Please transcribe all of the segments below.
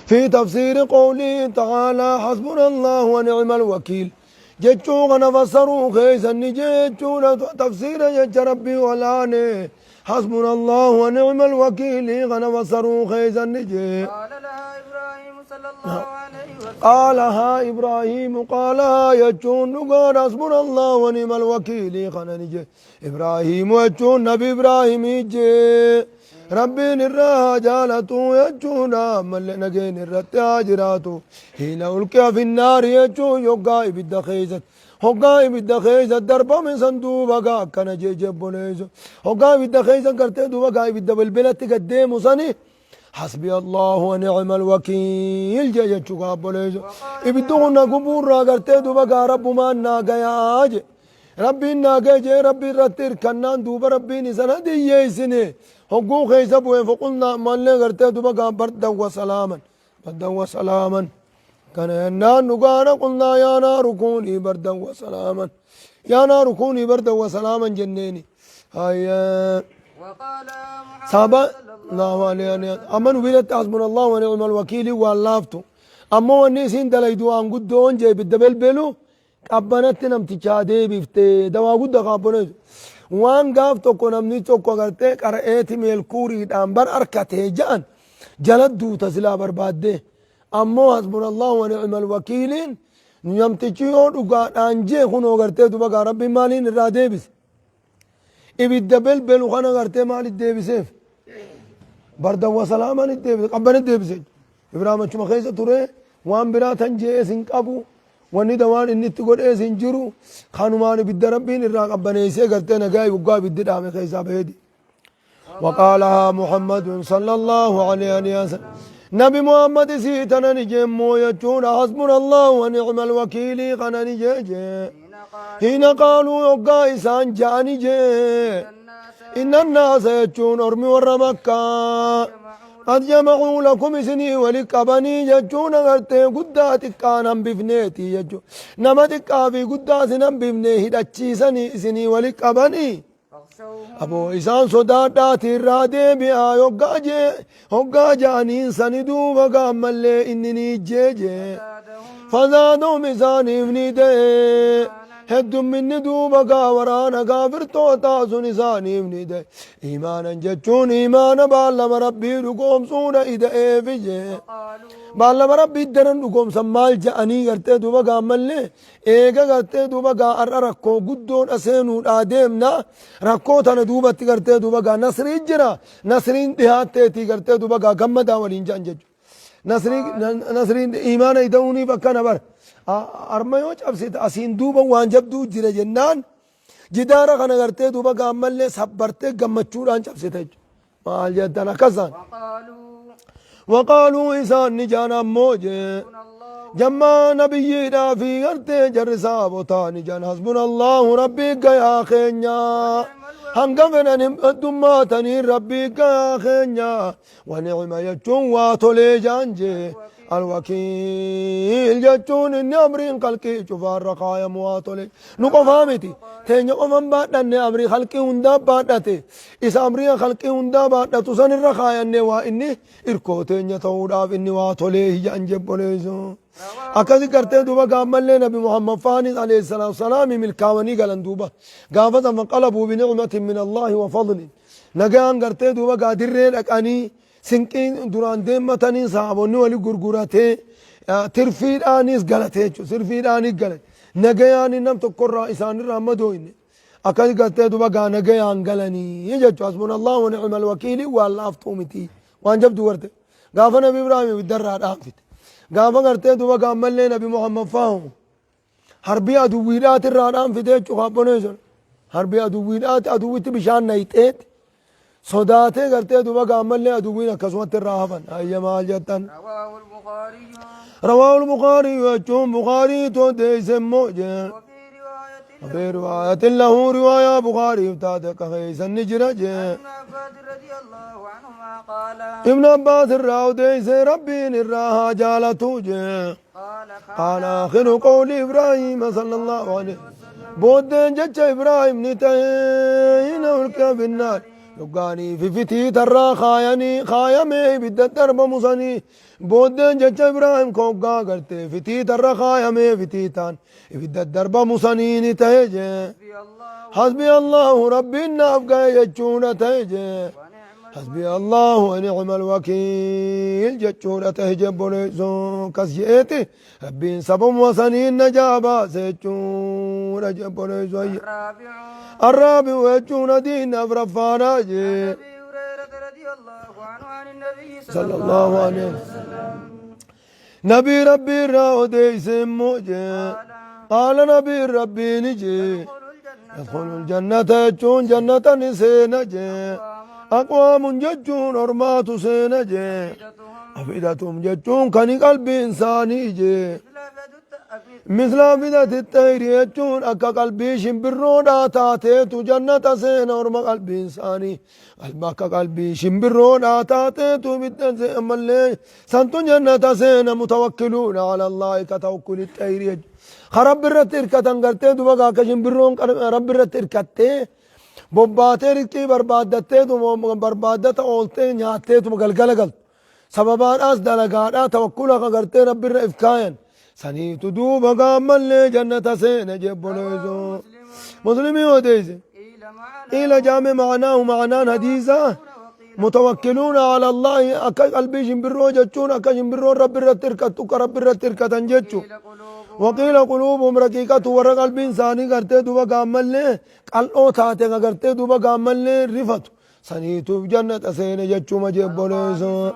في تفسير قوله تعالى حسبنا الله ونعم الوكيل jechuu kana fassaruu keessanni jechuudha tafsiira jecha Rabbii olaane حسبنا الله ونعم الوكيل kana fassaruu keessanni jee. قال لها إبراهيم صلى الله عليه وسلم. قالها إبراهيم، قالها jechuun dhugaan حسبنا الله ونعم الوكيل kana ni jee إبراهيم jechuun Nabi Ibraahimii jee, Rabbiin irraa haa jaalatu jechuudha, ammallee nageen irratti haa jiraatu. حين ألقي في النار jechuun yoggaa ibidda keessatti, hoggaa ibidda keessa darbame san duuba gaa akkana jee jebboleessu, hoggaa ibidda keessa gartee duuba gaa ibidda bilbilatti gad deemu sani حسبي الله ونعم الوكيل jee jechuu gaabboleessu. Ibiddi kun na gubuurraa gartee duuba gaa Rabbumaan naa gayaa je, Rabbiin naa gaye jee, Rabbi irratti hirkannaan duuba Rabbiin isan hadiyyeessine hogguu keessa bu'e. فقلنا ammallee gartee duuba gaa بردا وسلاما، بردا وسلاما kana jennaan dhugaadha. قلنا يا نار كوني بردا وسلاما، يا نار كوني بردا وسلاما jenneeni hayya. وقال محمد Sahaba صلى الله الله عليه amma nu biratti حسبنا الله ونعم الوكيل waan laaftu, ammoo wanni isiin dalaydu waan guddoon jee, ibidda belbelu qabbanatti namtichaa deebifte, dawaa guddaa qaabboneetu. Waan gaaf tokko namni tokko agartee qara'eeti meelkuuriidhaan bar arkatee ja'an jala duuta silaa barbaaddee, ammoo حسبنا الله ونعم الوكيل iin namtichi yoo dhugaadhaan jee kunoo gartee duba gaa Rabbiin maaliin irraa deebise? Ibidda belbelu kana gartee maalit deebiseef? بردا وسلاما deebise, qabbanit deebise. Ibraahim achuma keessa ture, waan biraa tan je'ees hin qabu, wanni dawaan inni itti godhees hin jiru, kanumaan ibidda Rabbiin irraa qabbaneessee gartee nagaa guggaa ibiddi dhaame keessaa baheedi. وقالها محمد صلى الله عليه وسلم، نبي محمد سيتنا نجمو يجون حسبنا الله ونعم الوكيل kana ni jee. حين قال حين قالوا yoggaa isaan ja'ani jee. الناس إن الناس jechuun ormi warra Makkaa قد جمعوا لكم isinii wali qabanii jechuun agartee guddaa xiqqaan hambifneeti jechuun nama xiqqaa fi guddaa isin hambifne hidhachiisanii isinii wali qabanii. فاخشوهم. Aboo isaan sodaadhaati irraa deebi'aa yoggaa jee, hoggaa ja'aniin sani duuba gaammallee inni ni jeejee. زادهم فزادهم isaaniif ni ta'e heddumminni duuba gaa waraana kaafirtootaa sun isaaniif ni ta'e إيمانا jechuun iimaana baallama Rabbii dhugoomsuudha ida'eefi jee. قالوا Baallama Rabbii daran dhugoomsan maal ja'anii gartee duuba gaammallee eega gartee duuba gaa har'a rakkoo guddoodha seenuudhaa deemna, rakkoo tana duubatti gartee duuba gaa nasrii jira, nasriin dhihaatteetii gartee duuba gaa gammadaa waliin ja'an jechuudha. Nasrii, nasriin iimaana ida'uuniif akkana bara arma yoo cabsite asiin duuba waan jabduu jira jennaan jidaara kana gartee duuba gaammallee sabbartee gammachuudhaan cabsite jechuudha. Maal jettan akkasaan? وقالوا وقالوا isaan ni jaan ammoo jee. حسبنا الله Jammaa nabiyyiidhaa fi gartee jarri saabotaa ni jaan حسبنا الله Rabbii gayaa keenya, hanga fedhan heddummaatanii Rabbii gayaa keenya, ونعم jechuun waa tolee jaan jee, الوكيل jechuun inni amriin kalqii cufaarra kaayamu waa tolee. Nu qofaa miti, teenya qofan baadhanne, amrii kalqii hundaa baadhate, isa amrii kalqii hundaa baadhatu san irra kaayanne, waa inni irkoo teenya ta'uudhaaf inni waa tolee hijaan jebboleessu. Akkasi gartee duuba gaammallee Nabi Muhammad faanis عليه الصلاة والسلام milkaawanii galan duuba gaafa san. فانقلبوا بنعمة من الله وفضل nagaan gartee duuba gaa dirree dhaqanii sinqii duraan deemmatanii sahaabonni wali gurguratee tirfiidhaanis galatee jechuudha, tirfiidhaanis galate, nagayaan nam tokkorraa isaanirraa madooyne. Akkas gartee duuba gaa nagayaan galanii jechuudha. حسبنا الله ونعم الوكيل waan laaftuu miti, waan jabdu garte gaafa Nabi Ibraahim ibiddarraa dhaanfite, gaafa gartee duuba gaammallee Nabi Muhammad faahu harbii aduwwiidhaati irraa dhaanfite jechuudha. Kaabboneesson harbii aduwwiidhaati aduwwitti bishaan nayxeet sodaatee gartee duuba gaammallee aduwwiin akkasumatti irraa hafan. Ayya, maal jettan? رواه البخاري. رواه البخاري jechuun Bukaarii odeesse immoo jee. وفي رواية وفي رواية له، رواية بخاري taate keessa ni jira jee. ابن عباس رضي الله عنهما قال Ibn Abbaas irraa odeesse, Rabbiin irraa haa jaalatu jee. قال قال آخر قول إبراهيم صلى الله عليه، booddeen jecha Ibraahim ni ta'e حين ألقي في النار. Yoggaanii fi fitiitarraa kaayanii kaayamee ibidda darbamu sanii booddeen jecha Ibraahim ka hoggaa gartee fitiitarra kaayamee fitiitaan ibidda darbamu sanii ni ta'e jee. حسبي الله Hasbi Allahu Rabbiin naaf ga'e jechuudha ta'e jee. ونعم Hasbi Allahu wa ni'mal wakiil jechuudha ta'e jebboleessoo kas je'eeti Rabbiin sababuma saniin najaa baase jechuudha jebboleessoo ayya. الرابع الرابع jechuun adiin afraffaadhaa jee. عن أبي هريرة رضي الله عنه عن النبي صلى الله عليه وسلم نبي ربي irraa odeeyse immoo jee. قال Qaala nabiin rabbiin jee. يدخل الجنة يدخل الجنة jechuun jannata ni seena jee. أقوام Aqwaamun jechuun ormaatu seena jee. أفئدتهم Afidatum jechuun kan qalbiin isaanii jee. مثل أفئدة Misla fidati xayri jechuun akka qalbii shimbirroodhaa taateetu jannata seena orma qalbiin isaanii. Qalba akka qalbii shimbirroodhaa taateetu ibidda seena mallee santu jannata seena mutawakkiluuna ala Allaahi ka tawakkuli xayri jechuudha. Ka rabbi irratti hirkatan gartee duba akka shimbirroon rabbi irratti hirkattee bobbaatee rizqii barbaaddatteetuma barbaaddata ooltee nyaatteetuma galgala galtu. Sababaadhaas dalagaadhaa tawakkula ka gartee rabbi irra if kaayan. Saniitu duuba gaammallee jannata seena jebboleessoo. مسلم Muslimii odeeyse. قيل معناه قيل جامع معناه معنان حديثا وقيل متوكلون على الله akka qalbii shimbirroo jechuun akka shimbirroon rabbi irratti hirkattu akka rabbi irratti hirkatan jechu. قيل قلوبهم وقيل قلوبهم رقيقة warra qalbiin isaanii gartee duuba gaammallee qal'oo taate ka gartee duuba gaammallee rifatu saniituuf jannata seene jechuma jebboleessoo.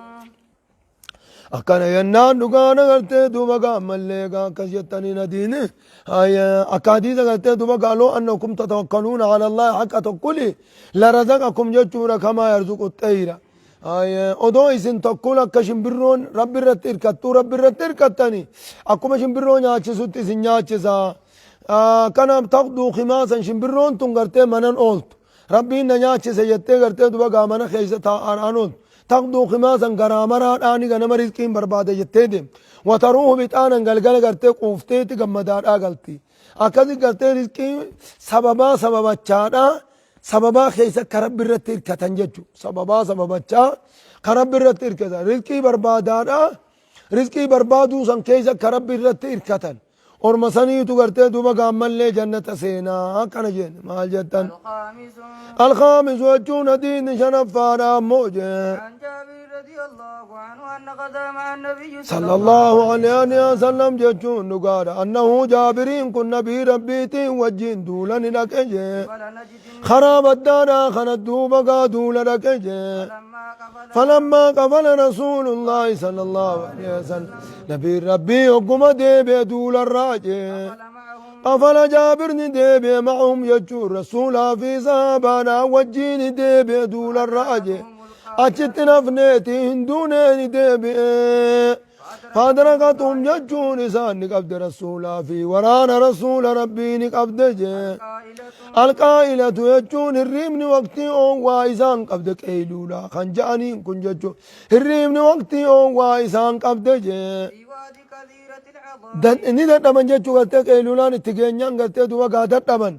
Akkana jennaan dhugaan agartee duuba gaammallee gaa akkas jettanii nadiini akka hadiisa gartee duuba gaaloo annakum tatawakkaluuna ala allahi haqqa tawakkuli larazaqakum jechuudha kamaa yarzuqu xayra. Odoo isin tokkoon akka shimbirroon rabbi irratti hirkattuu rabbi irratti hirkattani akkuma shimbirroo nyaachisutti isin nyaachisa. Kanaaf taqduu khimaasan shimbirroon tun gartee manan ooltu. Rabbiin na nyaachise jettee gartee duba gaa mana keessa taa'aan ooltu. Taqduu khimaasan garaa maraadhaani ganama rizqiin barbaade jettee deemtu. Wataruuhu bixaanan galgala gartee quufteeti gammadaadhaa galti. Akkasi gartee rizqii sababaa sababachaadhaa sababaa keessa akka rabbi irratti hirkatan jechuudha. Sababaa sababachaa kan rabbi irratti hirkatan. Rizqii barbaadaadhaa rizqii barbaaduu san keessa akka rabbi irratti hirkatan. Orma saniitu gartee duuba gaammallee jannata seenaa akkana jenne maal jettan. الخامس الخامس jechuun hadiisni shanaffaadha ammoo jee. عن جابر رضي الله عنه أن غزا مع النبي صلى الله عليه وسلم jechuun dhugaadha. Annahu jaabiriin kun nabii rabbiitiin wajjin duula ni dhaqe jee. قبل نجد Karaa baddaadhaa kana duuba gaa duula dhaqe jee. فلما قفل فلما قفل رسول الله صلى الله عليه وسلم نبي ربي وقم ديبي دول الراجي قفل معهم قفل جابر ديبي معهم يجو رسول في صحابنا وجين ديبي دول الراجي أجت نفنيتي هندوني ديبي فأدركتهم يجو نسان قبض رسولا في ورانا رسول ربي نقبض جي قائلة القائلة jechuun hirriibni waqtii oowwaa isaan qabde qeeyluula kan ja'aniin kun jechuun hirriibni waqtii oowwaa isaan qabde jee في وادي كثيرة العظام ni dadhaban jechuu gartee qeeyluulaan itti geenyaan gartee duba gaa dadhaban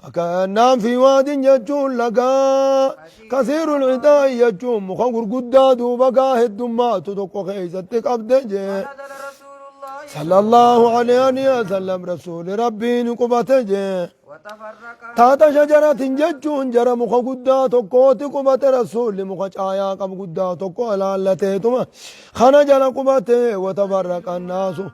akkannaan fi waadin jechuun lagaa kasiirul cidaa'i jechuun muka gurguddaa duuba gaa heddummaatu tokko keessatti qabde jee نزل رسول الله sallallahu alayhi wa sallam rasuuli rabbiin qubate jee وتفرق taata shajaratin jechuun jara muka guddaa tokkooti qubate rasuulli muka caayaa qabu guddaa tokko alaallateetuma kana jala qubate watafarraqa annaasu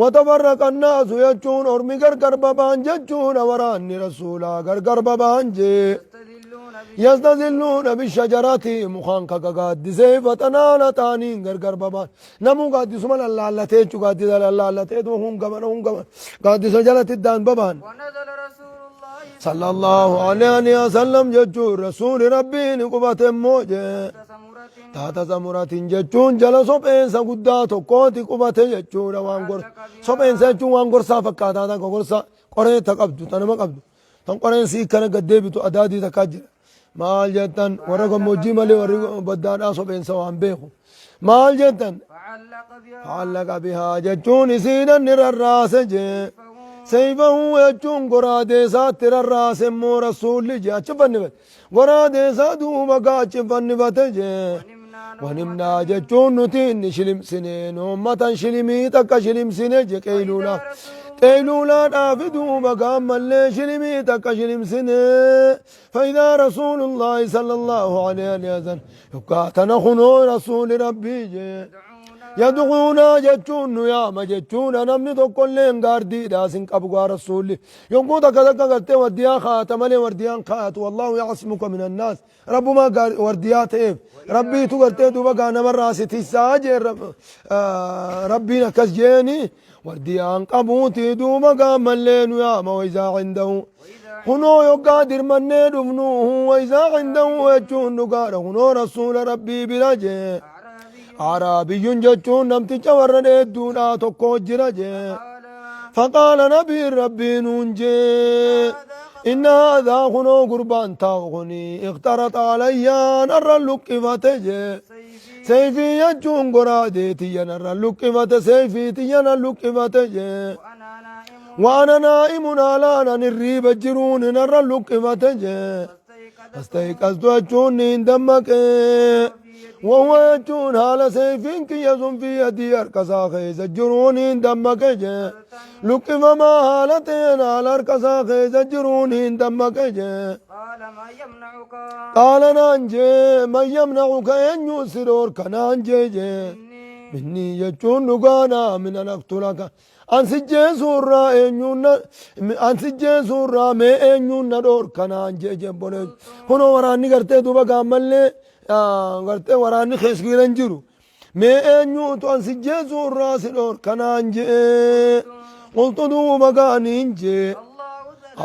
watafarraqa annaasu jechuun ormi gargar babaan jechuudha waraanni rasuulaa gargar babaan jee يستدلون به yastazilluuna bishajarati mukaan kaka gaaddisee fatanaana ta'aniin gargar babaan namuu gaaddisuma lallaallatee jechuu gaaddisa lallaallateetuma hun gamana hun gamana gaaddisa jalatti iddaan babaan ونزل رسول الله صلى الله عليه وسلم jechuun rasuuli rabbiin qubate immoo jee سمرة taata samuratiin jechuun jala sopheensa guddaa tokkooti qubate jechuudha waan gorsa sopheensa jechuun waan gorsaa fakkaataa takka gorsa qoree ta qabdu ta nama qabdu tan qoreen sii kana gad deebitu adaadii takkaa jira maal jettan warra gammoojjii malee warri baddaadhaa sopheensa waan beeku maal jettan فعلق بها facallaqa bihaa jechuun isiidhan ni rarraase jee فهو Sayfahu jechuun goraadee isaatti rarraase immoo rasuulli jee achi fannifate. Goraadee isaa duuba gaa achi fannifate jee. Wanimnaa jechuun nuti inni shilimsine noommatan shilimii takka shilimsine je qeyluulaa. Qeyluulaadhaafi duuba gaammallee shilimii takka shilimsine. فإذا رسول الله صلى الله عليه وسلم يبقى تنخنو رسول ربي جي يدعونا jechuun nu yaama jechuudha namni tokkollee hin gaardiidha sin qabu gaa rasuulli yogguu takka takka gartee wardiyaa kaata malee wardiyaan kaatu wallaahu yacsimuka min annaas rabbumaa wardiyaa ta'eef rabbiitu gartee duuba gaa namarraa si tissaa jeen rabbiin akkas jeeni wardiyaan qabuuti duuba gaa mallee nu yaama wayzaa cindahu kunoo yoggaa dirmannee dhufnuuhu wayzaa cindahu jechuun dhugaadha kunoo rasuula rabbii bira jee Araabiyyuun jechuun namticha warra dheedduudhaa tokko jira jee. Faqaala nabiin rabbii nuun jee. Inna haadhaa kunoo gurbaan taa'u kuni iqtaraxa alayyaa narra luqqifate jee. Seeyfii jechuun goraadee tiyya narra luqqifate seeyfii tiyya na luqqifate jee. Waana naa'imun haalaan ani hirriiba jiruun narra luqqifate jee. Astayqaztu jechuun niin dammaqe. Wahuwa jechuun haala seeyfiin kiyya sun fi yadii harka isaa keessa jiruun hin dammaqe jee. Luqqifamaa haala ta'een haala harka isaa keessa jiruun hin dammaqe jee. Qaala naan jee man yamna'uka eenyu si dhoorka naan jee jee. Minnii jechuun dhugaadha min an aqtulaka. An si jeesuu irraa eenyuun na an si jeesuu irraa mee eenyuun na dhoorka naan jee jee bolee. Kunoo waraanni gartee duuba gaammallee gartee waraanni keessa hin jiru. Mee eenyuutu an si jeesuu irraa si dhoorka naan jee. Qultu duuba gaaniin jee.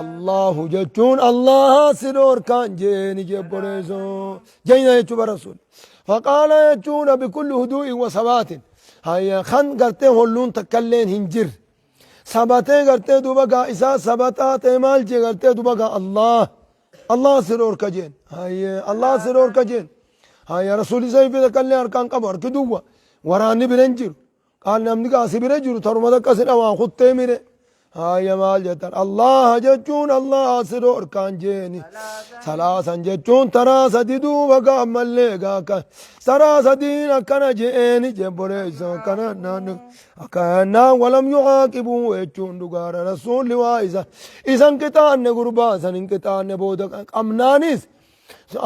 Allahu jechuun Allaha si dhoorkaan jee ni jee boleessoo. Jayna jechuu bara sun. Faqaala jechuudha bikulli huduu'in wa sabaatin. Haya kan gartee holluun takkalleen hin jirre. Sabatee gartee duuba gaa isaa sabataa ta'e maal jee gartee duuba gaa Allah. Allah si dhoorka jeen. Haye Allah si dhoorka jeen. Haya rasuulli sayfii takkallee harkaan qabu harki duwwa. Waraanni bira hin jiru. Qaal namni gaa si bira jiru taruma takka si dhawaa kuttee mire. Haaya maal jettan Allah jechuun Allah si dhoorkaan jeeni. Salaasan jechuun taraa sadi duuba gaa ammallee gaa akka taraa sadiin akkana je'eeni jebboleessa akkana naannu akkanaa walam yu'aaqibuu jechuun dhugaadha rasuulli waa isa isan qixaanne gurbaa san hin qixaanne booda qabnaanis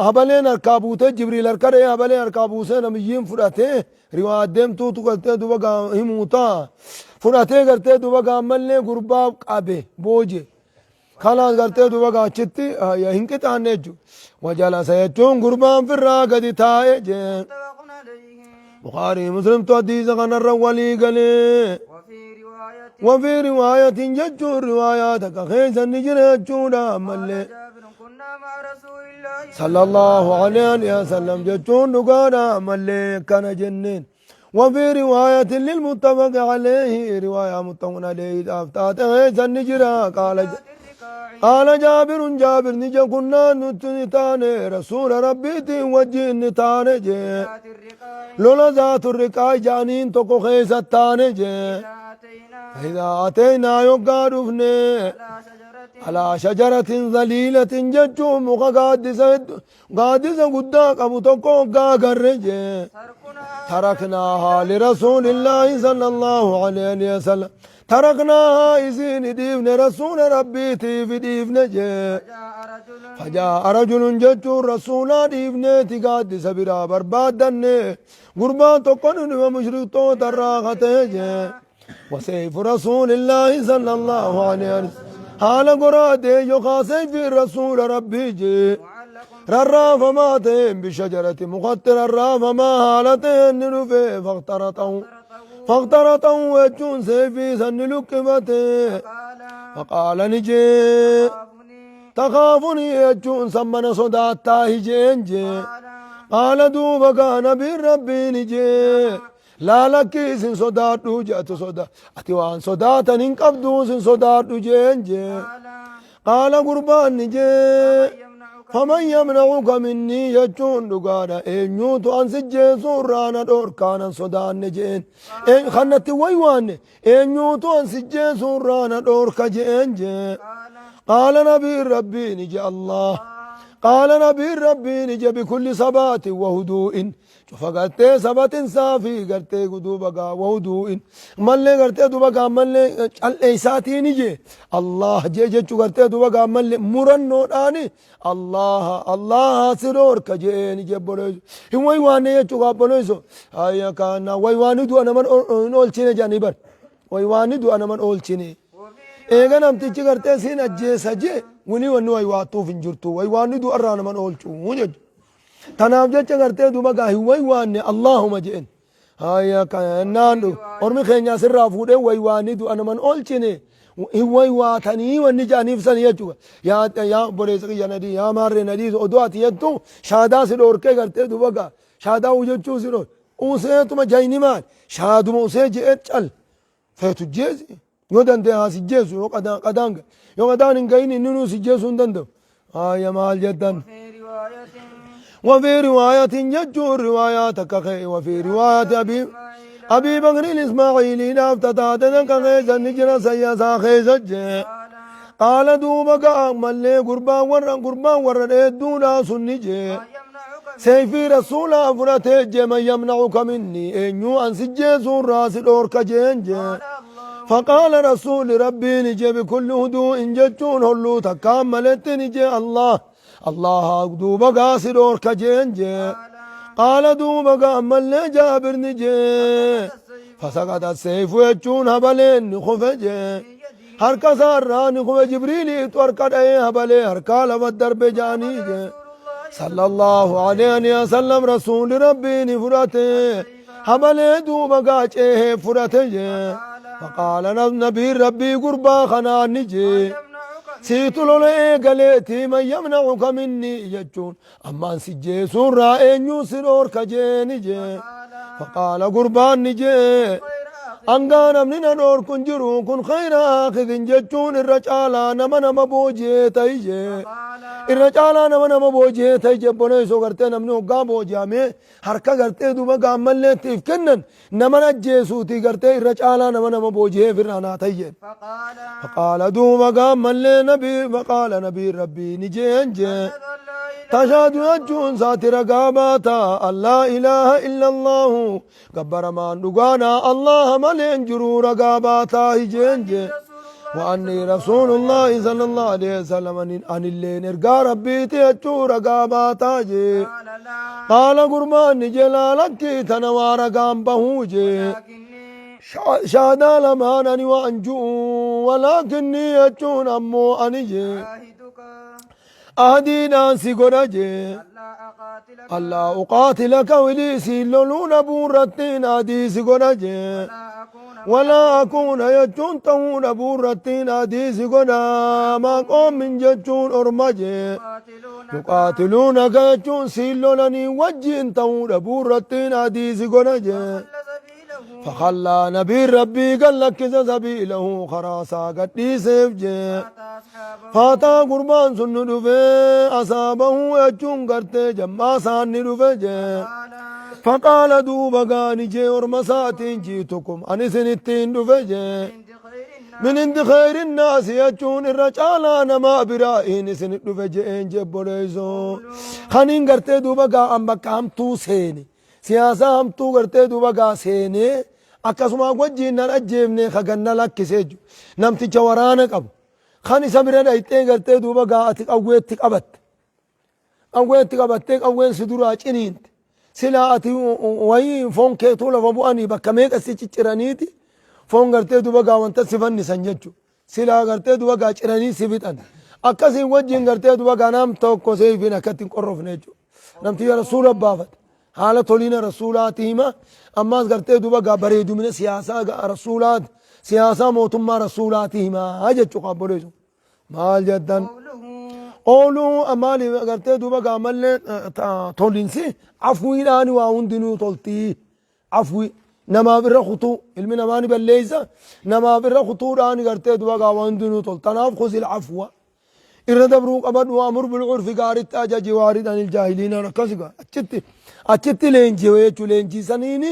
Habaleen harkaa buutee Jibriil harka dha'ee habalee harkaa buusee namiyyiin fudhatee riwaa deemtuutu gartee duba gaa himuu ta'a. Fudhatee gartee duba gaa ammallee gurbaa qabe booje. Kanaas gartee duba gaa achitti hin qixaanne jechuudha. Wajalasa jechuun gurbaan firraa gadi taa'e jee. Bukaarii Muslimtu hadiisa kanarra walii galee. Wafii riwaayatiin jechuun riwaayaa takka keessa ni jira jechuudha ammallee. Sallallahu alayhi wa sallam jechuun dhugaadha ammallee kana jenneen. Wafii riwaayatiin lilmuttafaqi alayhi riwaayaa muttafaqun alayhi dhaaf taate keessa ni jira qaala. Qaala Jaabirun Jaabir ni je kunnaa nuti ni taane rasuula rabbiitiin wajjiin ni taane jee. Lola zaatu riqaa jaaniin tokko keessa taane jee. Idaa ateynaa yoggaa dhufne alaa shajaratin zaliilatin jechuun muka gaaddisa Gaaddisa guddaa qabu tokko hoggaa agarre jee. Taraknaahaa lirasuulillaahi sallallahu alaihi wasallam. Taraknaahaa isiin dhiifne rasuula rabbiitiif dhiifne jee. Fajaa'a rajulun jechuun rasuulaa dhiifneeti gaaddisa biraa barbaaddanne. Gurbaan tokko nu dhuma mushriktoota irraa katee jee. Wasayfu rasuulillaahi sallallahu alaihi wasallam. Haala goraadee yookaan sayfii rasuula rabbii jee. Rarraafamaa ta'een bishajarati mukatti rarraafamaa haala ta'een ni dhufe faqtaratahu. Faqtaratahu jechuun sayfii san ni luqqifate. Faqaala ni jee. Takaafunii jechuun san mana sodaattaa hijeen jee. Qaala duuba gaa nabiin rabbii ni jee. Laa lakkii isin sodaadhu je'atu soda ati waan sodaatan hin qabdu isin sodaadhu jeen jee qaala gurbaan ni jee Faman yamna'uka minnii jechuun dhugaadha. Eenyuutu an si jeesuu irraa na dhorkaa nan sodaanne je'een. Kan natti waywaanne eenyuutu an si jeesuu irraa na dhorka je'een jee. Qaala nabiin rabbii ni je Allah. Qaala nabiin rabbii ni je bikulli sabaatin wa huduu'in. Cufa gartee sabatinsaa fi gartee duuba gaa wahuduu'in mallee gartee duuba gaa mallee cal'eessaatiin jee Allah jee jechuu gartee duuba gaa mallee murannoodhaani Allah Allah si dhoorka jeeni jebboleessu hin waywaanne jechuu gaa obboleessu hayya kaana waywaanni du'a naman hin oolchine jedhanii bar waywaanni du'a naman oolchine eega namtichi gartee siin ajjeesa jee wini wanni waywaattuuf hin jirtu waywaanni du'arraa naman oolchu jechuudha. Tanaaf jecha gartee duuba gaa hin waywaanne Allahuma je'en. Haya kannaan ormi keenya asirraa fuudhee waywaanii du'a naman oolchine hin waywaatanii wanni jedhaniif sani jechuudha. Yaa yaa obboleessa kiyya nadii yaa maarree nadii odoo ati jettu shaadaa si dhoorkee gartee duuba gaa shaadaa hojjechuu si dhoor. Useetuma jayni maal shaaduma usee je'ee cal feetu jeesi. Yoo danda'e haa si jeesu yoo qadaan qadaan gahe. Yoo qadaan hin gahin inni nuu si jeesuu hin danda'u. Haaya maal jettan? وفي رواية وفي رواية ججون رواية تكخي وفي رواية أبي بكر الإسماعيلي نافتتا تكخي سنجر سياسا خيسج قال قال دوبك أمالي قربان ورا قربان ورا دونا سنجي ما يمنعك مني سيفي رسول فرته جي من يمنعك مني إنيو أن سجي سور راس دورك جين جي قال الله فقال رسول ربي نجي بكل هدوء جتون هلو تكاملت نجي الله الله دوبا قاسر أورك جين جي قال قال دوبا قامل جابر نجي السيف فسقط السيف يجون هبلين نخفجي في يده هركا سارا نخف جبريل توركا ايه هبلي هركا لما الدرب جاني جي رسول الله صلى الله عليه وسلم رسول ربي نفرته حمل دوبا قاچه فرته قال فقال نبي ربي قربا خنا نجي يمنعك مني سيت لولا قليتي من يمنعك مني يجون أما سجي سورة إنيو سرور كجيني جي قال فقال قربان نجي خير آخذ أنقا نمني نور كن جرو كن خير آخذ جتون الرجالة نما نما بوجي تيجي قال irra caalaa nama nama booji'ee ta'e jebboleessoo gartee namni hoggaa booji'amee harka gartee duuba gaammallee itti kennan nama ajjeesuuti gartee irra caalaa nama nama booji'ee firraa naa ta'e jedhe. فقال فقال دوبا gaammallee nabii فقال nabii rabbii ni jeen jee. أشهد أن لا إله تشهد jechuun saati ragaa baata allaa ilaaha illa allahu gabbaramaan dhugaana allaha malee hin jiru ragaa baataa hijeen jee. رسول الله وأني رسول الله صلى الله عليه وسلم أن اللين إرقى ربي تيجو رقاباتا جي قال لا قال قربان جلالك تنوى رقام بهوجي لكني شادا لما أني وأنجو ولكني يجون أمو أني عاهدك أهدي ناسي قرجي ألا أقاتلك ألا أقاتلك ولي سيلولون بورتين أدي سيقرجي ولا أكون ولا أكون يجون تهون بورتين أدي سيقرا ما قوم من ججون أرمجي يقاتلونك يقاتلونك يجون سيلولني وجين تهون بورتين أدي سيقرجي فخل سبيله فخلى نبي ربي قال لك سبيله خراسا قد سيف جي فأتى أصحابه فاتا قربان سن دفه أصابه يجون قرتي جما سان دفه جي قال فقال دوبا قاني جي ورمساتين جيتكم أني سنتين دفه جي عند خير الناس من عند خير الناس يجون الرجال أنا ما برائين سنت دفه جين جبوليزو خنين قرتي دوبا قا أم بكا هم تو سيني سياسة هم تو قرتي دوبا قا سيني akkasuma wajjiin nan ajjeefne kaganna lakkisee jiru namticha waraana qabu kan isa bira dhayxee gartee duuba gaa ati qawweetti qabatte qawweetti qabattee qawween si duraa ciniinte silaa ati wayii foon keetuu lafa bu'anii bakka meeqa si cicciraniiti foon gartee duuba gaa wanta si fannisan jechuudha silaa gartee duuba gaa ciranii si fixan akkasiin wajjiin gartee duuba gaa nam tokko seefiin akkatti hin qorrofne jechuudha namticha rasuula baafate haala toliina rasuulaati hima ammaas gartee duuba gaa bareedumina siyaasaa gaa rasuulaati siyaasaa mootummaa rasuulaati himaa jechuu qaabboleessu maal jettan قوله ooluu maali gartee duuba gaa mallee tolinsi afwiidhaan waa hundinuu toltii afwi namaaf irra kutuu ilmi namaa ni balleeysa namaaf irra kutuudhaan gartee duuba gaa waa hundinuu tol tanaaf khuzil afwa Irra dabruu qabadhu wa'mur bil'urfi gaaritti ajaji wa'rid anil jaahiliinaan akkasi gaa achitti achitti leenji'e jechuu leenjii saniini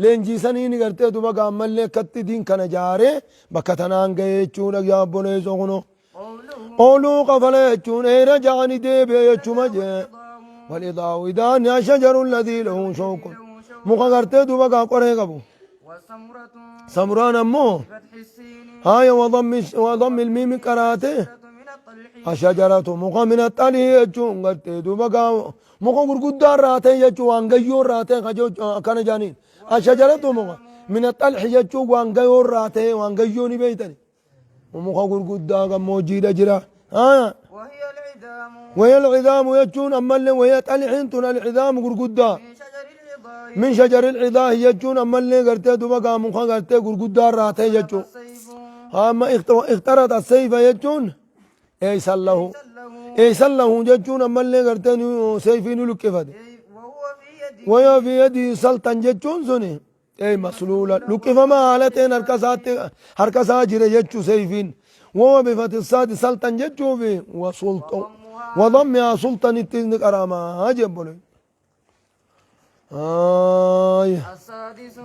leenjii saniini gartee duba gaammallee akkatti diin kana jaaree bakka tanaan ga'e jechuudha yaa obboleessoo kunoo. Qawluu qafala jechuun ee raja'a ni deebi'e jechuma jee. Wal idaa'u idaanni ashajaru alladhii lahu shawkun muka gartee duba gaa qoree qabu. Samuraan ammoo haaya wadammi ilmiimi qaraate ashajaratu muka min axalii jechuun gartee duuba gaa muka gurguddaa irraa ta'e jechuun waan gayyoo irraa ta'e akkana jedhaniin ashajaratu muka min axalhi jechuun waan gayoo irraa ta'e waan gayyoo ni beeytani muka gurguddaa gammoojjiidha jira haaya وهي العظام وهي العظام jechuun ammallee وهي xalxiin tun alcidaamu gurguddaa من شجر العظام min shajari alcidaahi jechuun ammallee gartee duba gaa muka gartee gurguddaa irraa ta'e jechuun السيف amma ikhtarata seyfa jechuun eeysan lahu له eeysan lahu jechuun ammallee gartee seyfii ni luqqifate وهو في يده waya fi yadii saltan jechuun suni ey masluula luqqifama haala ta'een harka isaatti harka isaa jira jechuu seyfiin wawa bifati saadi saltan jechuufi wa sulta wa dammihaa sultanitti ni qaraamaa jebbole. Ay. السادس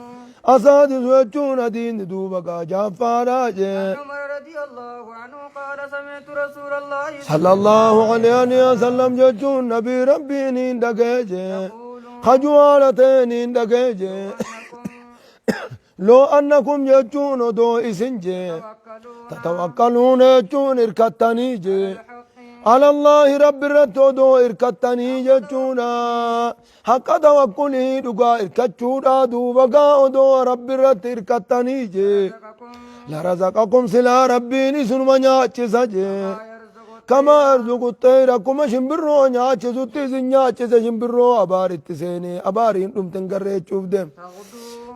Asaadisu jechuun adiin duuba gaa jaaffaadhaa jee. عن عمر رضي الله عنه قال سمعت رسول الله Sallallahu alayhi wa sallam jechuun nabii rabbiin hin dhagee jee. يقول Hajuu haala ta'een hin dhagee jee. أنكم Loo annakum jechuun odoo isin jee. توكلون Tatawakkaluun jechuun hirkattanii jee. الحق Alallaahi rabbi irratti odoo hirkattanii jechuudha. Haqqa tawakkulii dhugaa hirkachuudha duuba gaa odoo rabbi irratti hirkattanii jee. رزقكم La razaqakum silaa rabbiin isinuma nyaachisa jee. ما يرزق Kama yarzuqu xayra akkuma shimbirroo nyaachisutti isin nyaachise shimbirroo abaaritti seenee abaariin dhumte hin garreechuuf deema.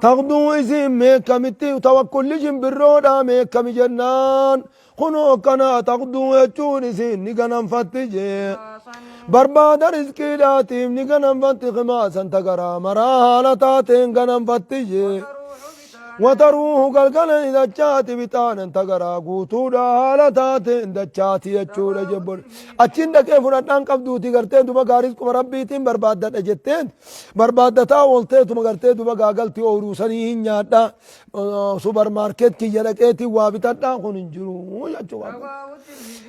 تغدو Taqduu isin meekamitti tawakkulli shimbirroodha meekami jennaan kunoo akkana taqduu jechuun isin ni ganamfatti jee. خاصا Barbaada rizqiidhaatiif ni ganamfatti khimaasan tagaraa maraa haala taateen ganamfatti jee. تروح بطانا Wataruuhu galgala ni dachaati bixaanan tagaraa guutuudha haala taateen dachaati jechuudha jebbol. Achiin dhaqee fudhadhaan qabduuti gartee duba gaaris quma rabbiitiin barbaaddadha jetteen barbaaddataa oolteetuma gartee duba gaagalti ooyiruu sanii hin nyaadha subarmaarkeet kiyya dhaqeetiin waa bitadhaa kun hin jiru jechuudha.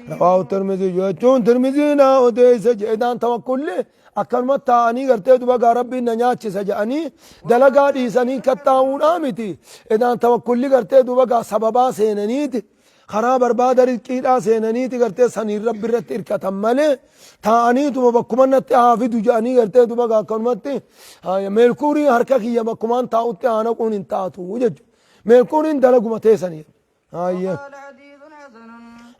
رواه الترمذي Rawaahu Tirmizii jechuun Tirmiziin odeessa jedhaan tawakkulli akkanuma taa'anii gartee duba gaa rabbiin na nyaachisa jedhanii dalagaa dhiisanii kattaa'uudhaa miti. Edaan tawakkulli gartee duba gaa sababaa seenaniiti. Karaa barbaada rizqiidhaa seenaniiti gartee saniin rabbi irratti hirkatan malee taa'aniituma bakkuma natti haa fidu jedhanii gartee duba gaa akkanumatti meelkuurii harka kiyya bakkumaan taa'utti haa naquun hin taatu jechuudha. Meelkuuriin dalaguma teessanii. Haayya. وقال حديث حسن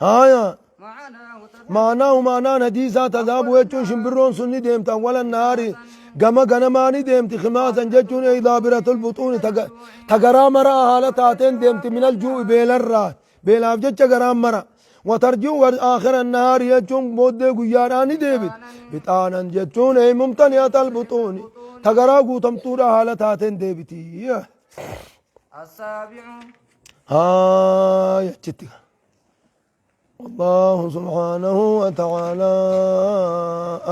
Haaya. معناه تذهب Maanaahu maanaan hadiisaa tazaabu jechuun shimbirroon sun ni deemti awwala nahaari gama ganamaa ni deemti khimaasan jechuun daabiratul buxuuni tagaraa maraa haala taateen deemti minal juu'i beelarraa beelaaf jecha garaan mara watarji'u aakhira nahaari jechuun booddee guyyaadhaa ni deebiti bixaanan jechuun mumtani'atal buxuuni tagaraa guutamtuudha haala taateen deebiti. السابع Haaya achitti. والله سبحانه وتعالى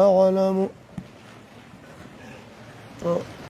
أعلم.